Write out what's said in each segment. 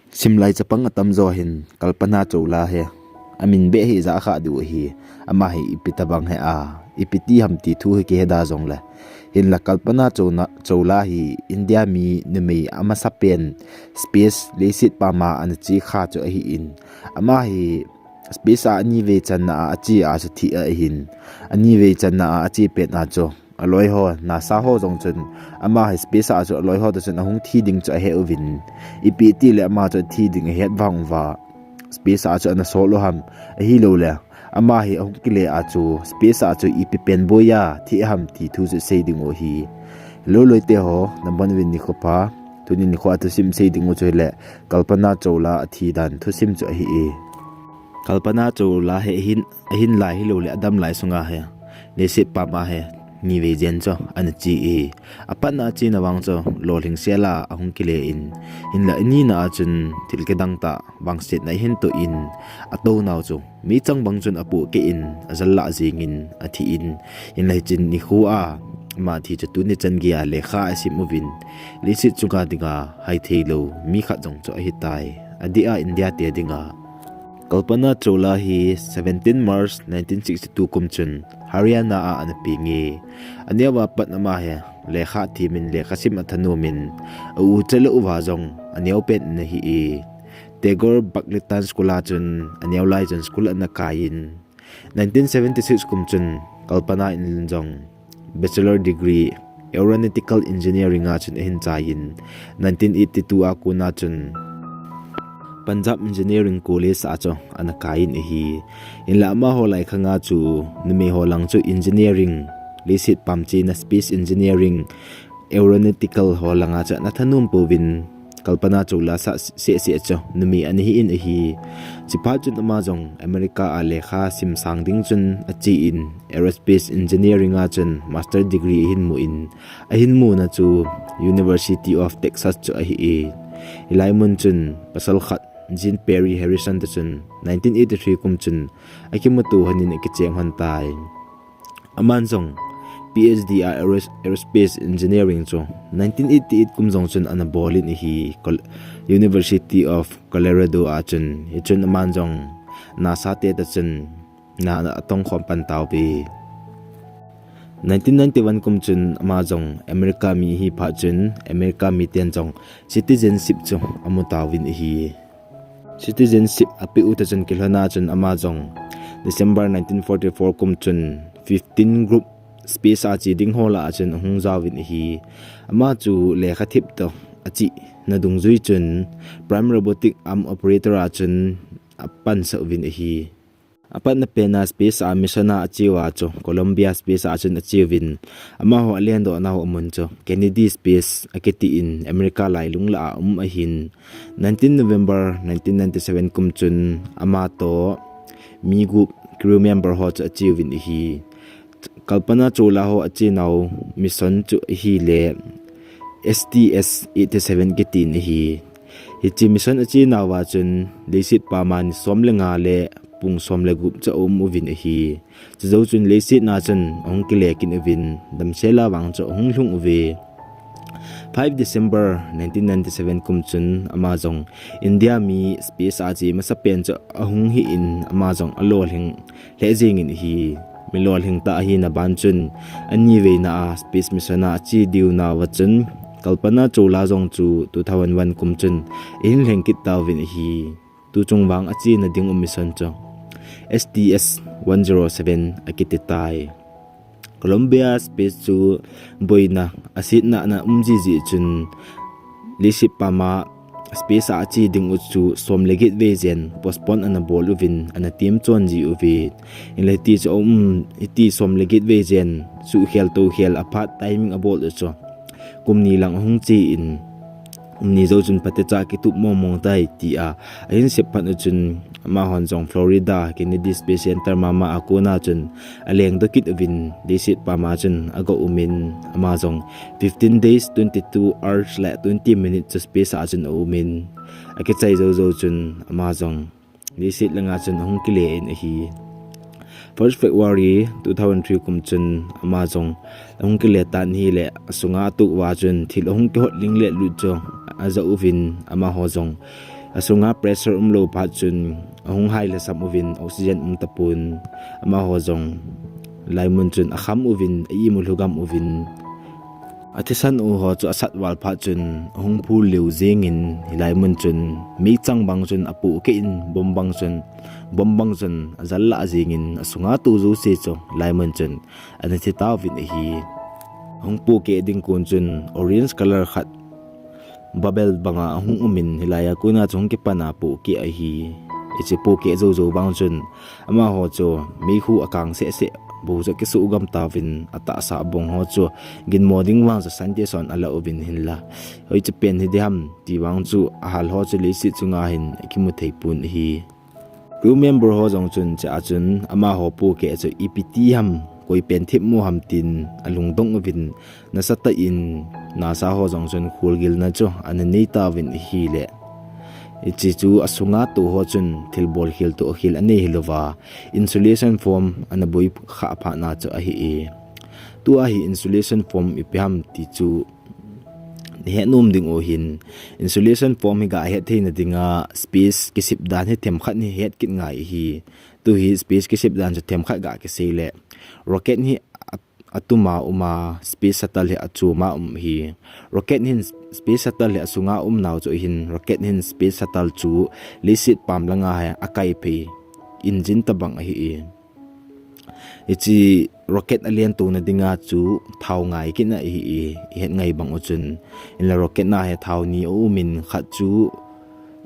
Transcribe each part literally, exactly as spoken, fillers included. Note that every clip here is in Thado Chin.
Simlai chapang atamjo hin Kalpana Chawla hi amin beh hi ja kha diu ahi. Ama hi ipi tabang hi a, ipi ti ham ti thu hi kiheda jongle, hinla Kalpana Chawla hi India mi numei amasapen space leiset pama ana che kha chu ahin, ama hi space a anivei channa a ache a chu thi ahin, anivei channa a ache pet a chu aloi ho, NASA ho jong chun ama hi space a chu aloi ho toh chun ahung thi ding chu ahe uvin, ipi tile ama chu athi ding ahet vang uva space a chu ana sol u ham, ahilouleh ama hi ahung kile a chu space a chu ipi pen boiya thi ham ti thu chu sei ding u ahi. Hello loite ho, nabon uvin nikho pha. Tuni nikho a thusim sei ding u chu hile Kalpana Chawla athi dan thusim chu ahi e. Kalpana Chawla hi ahin, ahin lai hilouleh adam lai sunga hi leiset pama hi nivei jen chu ana che e. Apatna a chena vang chu lolhing sela ahung kile in, hinla anina a chun thil kidang tah vangsetna ahin toh in, atounau chu meichang bang chun apoh keh in, ajal lah jengin athi in, hinla hichin nikho a ama thi chu tuni chan geiya lekha asim uvin, leiset chunga dinga haitheilou mi khat jong chu ahitai. Adeh a India te dinga Kalpana Chawla hi seventeen March nineteen sixty-two kum chun Haryana a ana peng e. Aneo a pat ama hi lekha thimin lekha sim athanom in, a u chale uva jong aneo pen ana hi e. Tagore Bagletan School a chun aneo lai chun school ana kai in, nineteen seventy-six kum chun Kalpana in jong Bachelor degree Aeronautical Engineering a chun ahin chai in, nineteen eighty-two a kona chun Punjab Engineering College a chu ana kai in ahi. Hinla amaho lai khanga chu numei ho lang chu engineering, leiset pam chena space engineering, aeronautical ho langa chu ana thanom pouvin, Kalpana Chawla sah seh seh chu numei ana hi in ahi. Chuphat chun ama jong America a lekha sim sang ding chun ache in, aerospace engineering a chun master degree ahin mu in, ahin muna chu University of Texas chu ahi e. Hilai mun chun pasal khat Jean Perry Harrison toh chun nineteen eighty-three kum chun akimuto lhonin akicheng lhon tai. Aman jong PhD a Aeros-, Aerospace Engineering chu nineteen eighty-eight kum jong chun ana bol in ahi, Col-, University of Colorado a chun. Hichun aman jong NASA te toh chun na, na atong khom pan tauve. Nineteen ninety-one kum chun ama jong America mi ahi phat chun America miten jong citizenship chu amu tauvin ahi. Citizenship apeh u toh chun kilhona chun ama jong December nineteen forty-four kum chun fifteen group space a che ding ho lah a chun ahung jaovin ahi. Ama chu lekha thip toh achena dungjui chun Prime Robotic Arm Operator a chun apansah uvin ahi. Apatna pen a space a mission a ache uva chu Columbia space a chun ache uvin, amaho alendoh nau amun chu Kennedy Space akiti in America lailung lah a um ahin, nineteen November nineteen ninety-seven kum chun ama toh mi gup crew member ho chu ache uvin ahi. Kalpana Chawla ho achenau mission chu ahile S T S eighty-seven kiti in ahi. Hiche mission achenauva chun leiset pama ni som le nga le pung som le gup chu aum uvin ahi. Chujou chun leiset na chun ahung kile kit uvin, damsela vang chu ahung lhung uve. Five December nineteen ninety-seven kum chun ama jong India mi space a che masapen chu ahung hi in, ama jong alolhing lheh jengin ahi. Mi lolhing tah ahina ban chun aniveina a space mission a ache diu nauva chun Kalpana Chawla jong chu two thousand one kum chun ahin lheng kit tauvin ahi. Tuchung vang achena ding u mission chu S T S one zero seven akiti tai. Columbia space chu boina asetna ana um jiji chun leiset pama space a ache ding u chu som le get vei jen postpone ana bol uvin, ana temchon ji uve. Hinla hiti chu aum, hiti som le get vei jen suhkhel toukhel aphat timing abol u chu kum ni lang ahung che in, kum ni jou chun phatecha kitup mong mong tai tia ahin sep phat u chun, amahon jong Florida Kennedy Space Center mama a kona chun alengdoh kit uvin, leiset pama chun aga umin, ama jong fifteen days, twenty-two hours le twenty minutes chu space a chun aumin, akichai jou jou chun ama jong leiset langa chun ahung kile in ahi. First February two thousand three kum chun ama jong ahung kile tan ahile, asunga atuh uva chun thil ahung kihot ling le lut chu ajah uvin, amaho jong Asunga pressure umlou phat chun ahung hai lhasam uvin oxygen um tapon, amaho jong hilai mun chun akham uvin, a-imu lhugam uvin, athisan u ho chu asat val phat chun ahung phul lheh jengin, hilai mun chun meichang bang chun apohkeh in, bomb bang chun, bomb bang chun ajal lah jengin, asunga tou jouse chu hilai mun chun ana thi tauvin ahi. Ahung pohkeh ding kon chun orange color khat bubble banga ahung umin, hilai a kona chu hung kipan a pohkeh ahi. Hiche pohkeh jou jou vang chun amaho chu meikhu akang seh seh, bou chu akisuh gam tauvin, atahsa bong ho chu ginmo ding vang chu scientist hon ala uvin, hinla hoiche pen hi diham ti vang chu ahal ho chu leiset chunga hin akimu thei pon ahi. Crew member ho jong chun hiche a chun amaho pohkeh chu ipi ti ham, koi pen themmo ham tin alungdong uvin, nasatah in NASA ho jong chun kholgilna chu ana nei tauvin ahile, hiche chu asunga tou ho chun thilbol khel toh khel anei hilouva, insulation foam ana boi khah phat na chu ahi e. Tua hi insulation foam ipi ham ti chu nahet nom ding u ahin, insulation foam hi gahet theina dinga space kisep dan hi themkhat hi het kit ngai ahi. Tu hi space kisep dan chu themkhat ga kisei le, rocket hi a-, atuma uma, space shuttle hi achoma um ahi. Rocket hin space shuttle hi asunga um nau chu ahin, rocket hin space shuttle chu leiset pam langa hi akai phei engine tobang ahi e. Hiche rocket alen tona dinga chu thao ngai kitna ahi e, ihet ngai bang u chun. Hinla rocket na hi thao ni aumin, khat chu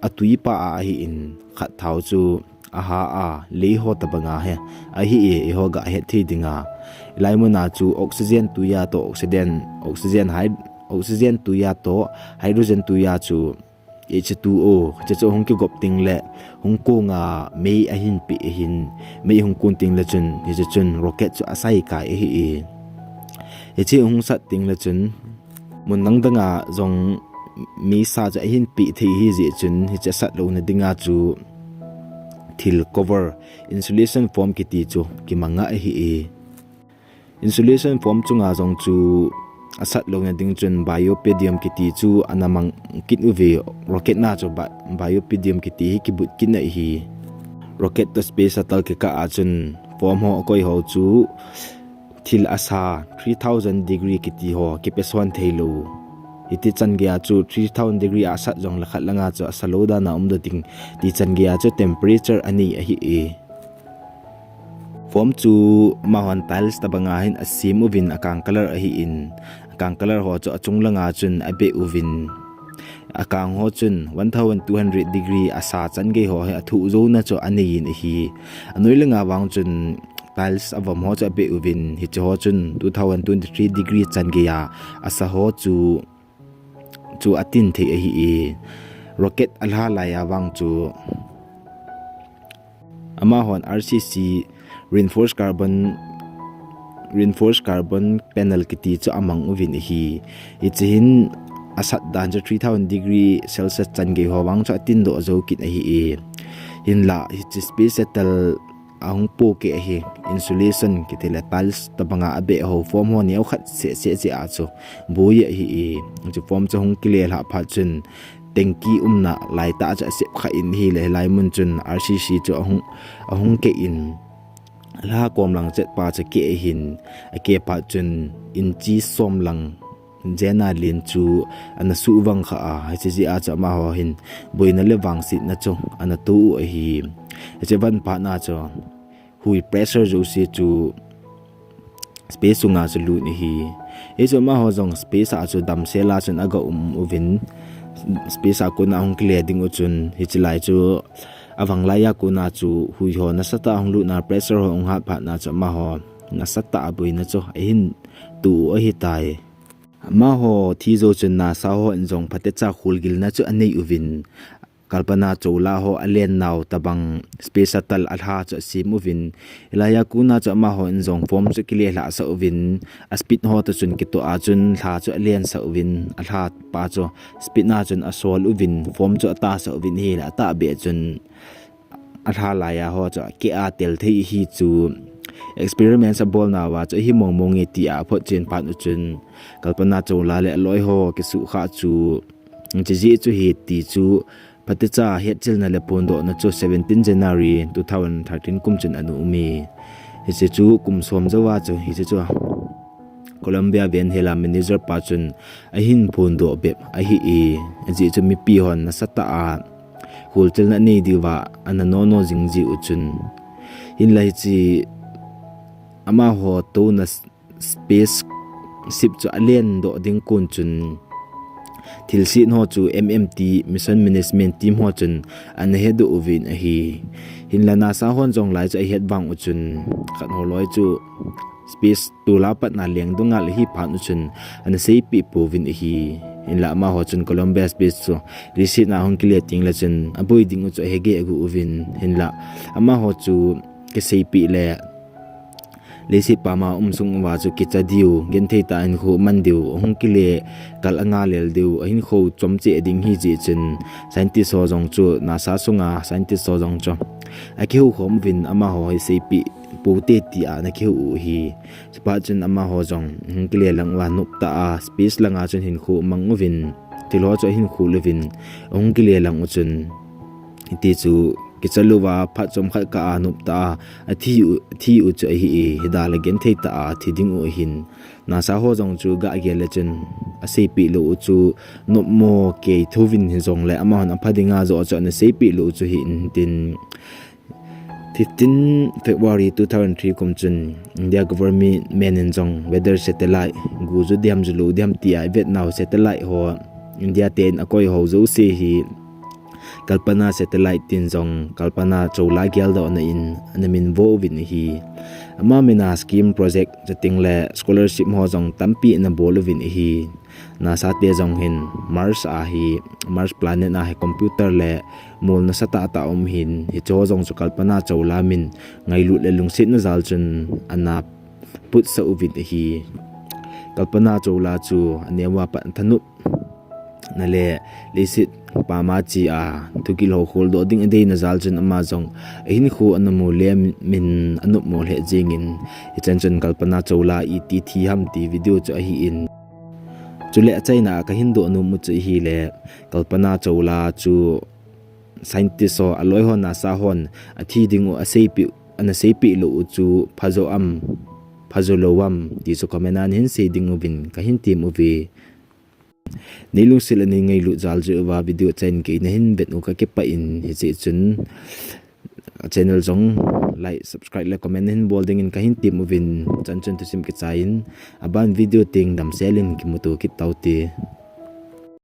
atui pa a ahin, khat thao chu aha a, lei ho tobanga hi ahi e, eiho gahet thei dinga. Hilai muna chu oxygen tuia toh oxygen, oxygen hyd-, oxygen tuia toh hydrogen tuia chu H two O, hiche chu hung kigop tengle, hung konga mei ahin peh ahin, mei hung kon tengle chun, hiche chun rocket chu asai kai ahi e. Hiche hung sat tengle chun, mun dang danga jong meisa chu ahin peh thei ahijeh chun, hiche asat louna dinga chu thil cover, insulation foam kiti chu kimanga ahi e. Insulation foam chunga jong chu asat louna ding chun biopodium kiti chu ana mang kit uve, rocket na chu bi-, biopodium kiti hi kibut kitna ahi. Rocket toh space shuttle kikah a chun foam ho akoi ho chu thil asa three thousand degree kiti ho kipeson theilou. Hiti chan geiya chu three thousand degree a asat jongle khat langa chu asa lou dan a umdoh ding ti chan geiya chu temperature anei ahi e. Foam chu amahon tiles tobanga hin asem uvin, akang color ahin, akang color ho chu achung langa chun abeh uvin, akang ho chun one thousand two hundred degree asa chan gei ho hi athuh jouna chu aneiyin ahi. Anoi langa vang chun tiles avom ho chu abeh uvin, hiche ho chun two thousand twenty-three degree chan geiya asa ho chu, chu atin thei ahi e. Rocket alha laiya vang chu amahon R C C, reinforced carbon, reinforced carbon panel kiti chu amang uvin ahi. Hiche hin asat dan chu three thousand degree Celsius chan gei ho vang chu atin doh jou kit ahi e. Hinla hiche space shuttle ahung pohkeh ahi, insulation kiti le tiles tobanga abeh ho foam ho neo khat seh seh jeh a chu boi ahi e. Hiche foam chu hung kile lhah phat chun tanky umna laitah chu asep kha in ahile, hilai mun chun R C C chu ahung, ahung keh in, alha kom lang chet pa chu akeh ahin, akeh phat chun inchi som lang jena len chu ana suh vang kha a, hiche jeh a chu amaho hin boina le vangsetna chu ana toh u ahi. Hiche van phat na chu hui pressure jouse chu space sunga chu lut ahi. Hichu amaho jong space a chu damsel a chun aga um uvin, space a kona hung kile ding u chun, hiche lai chu avang laiya kona chu hui ho nasatah a hung lutna pressure ho hung hat phat na chu amaho nasatah a boina chu ahin toh u ahitai. Amaho thi jou chun NASA hon jong phatecha kholgilna chu anei uvin, Kalpana Chawla ho alen nau tobang space shuttle alha chu asem uvin, hilaiya kona chu amahon jong foam chu akile lhah sah uvin, a speed ho toh chun kitoh a chun lha chu alen sah uvin, alha pa chu speed na chun asol uvin, foam chu ata sah uvin, hile atahbeh chun alha laiya ho chu akeh a tel thei ahi chu experiments abolnauva chu ahi mong mong e tia aphotchen phat u chun Kalpana Chawla le aloi ho kisuhkhah chu, hiche jeh chu ahi ti chu Phatecha hetchelna le phondohna chu seventeen January two thousand thirteen kum chun ana um e. Hiche chu kum som jouva chu hiche chu Colombia venhela manager pa chun ahin phondoh bep ahi e. Ajeh chu mipi hon nasatah a holchelna anei diuva ana nono jing jeh u chun. Hinla hiche amaho touna spaceship chu alendoh ding kon chun thilse ho chu M M T, Mission Management Team ho chun ana hedoh uvin ahi. Hinla NASA hon jong lai chu ahet vang u chun khat ho loi chu space tola patna leng dunga le hi phat u chun ana seipeh pouvin ahi. Hinla amaho chun Columbia Space chu leiset a hung kile teng le chun aboi ding u chu ahegeh agu uvin. Hinla amaho chu kiseipeh le leiset pama um sung uva chu kicha diu, genthei tah a hinkho man diu, ahung kile kal anga lel diu, ahinkho chomcheh ding ahi jeh chun scientist ho jong chu NASA sunga scientist ho jong chu akihou khom uvin amaho hi seipeh poute tia ana kihou u ahi. Chuphat chun amaho jong hung kile lang uva noptah a space langa chun hinkho mang uvin, thil ho chu ahin khol uvin, ahung kile lang u chun hiti chu kicha louva phat chomkhat kah a noptah a athi u, athi u chu ahi e. Hida le genthei tah a thi ding u ahin NASA ho jong chu gah gel le chun aseipeh lou u chu nopmo kei thouvin hijongle amahon apha dinga joh chu ana seipeh lou u chu ahin tin fifteen February two thousand three kum chun India government in jong weather satellite gu ju diham ju lou diham tia ivetnau satellite ho India ten akoi ho jouse hi Kalpana satellite tin jong Kalpana Chawla geldohna in ana minvo uvin ahi. Ama mina scheme, project, chuteng le scholarship ho jong tampi ana bol uvin ahi. NASA te jong hin Mars a hi, Mars planet a hi computer le mol nasatah tah um ahin, hiche ho jong chu Kalpana Chawla min ngailut le lungsetna jal chun ana putsah uvin ahi. Kalpana Chawla chu aneo a pat thanopna le leiset pama che a thugil ho kholdoh ding adeina jal chun ama jong ahinkho ana mu le min anopmo lheh jengin, hichan chun Kalpana Chawla iti thi ham ti video chu ahin. Chule achaina a kahin doh nom u chu ahile Kalpana Chawla chu scientist ho aloi ho NASA hon athi ding u aseipeh, ana seipeh lou u chu phajo am, phajo lou am ti chu comment a nahin sei ding uvin kahin tem uve. Nei lungset le nei ngailut jal jeh uva video chan kei nahin vet u kakipah in, hiche chun channel jong like, subscribe le comment nahin bol dingin kahin tem uvin, chan chun thusim kichai in, aban video teng damsel in kimuto kit taute.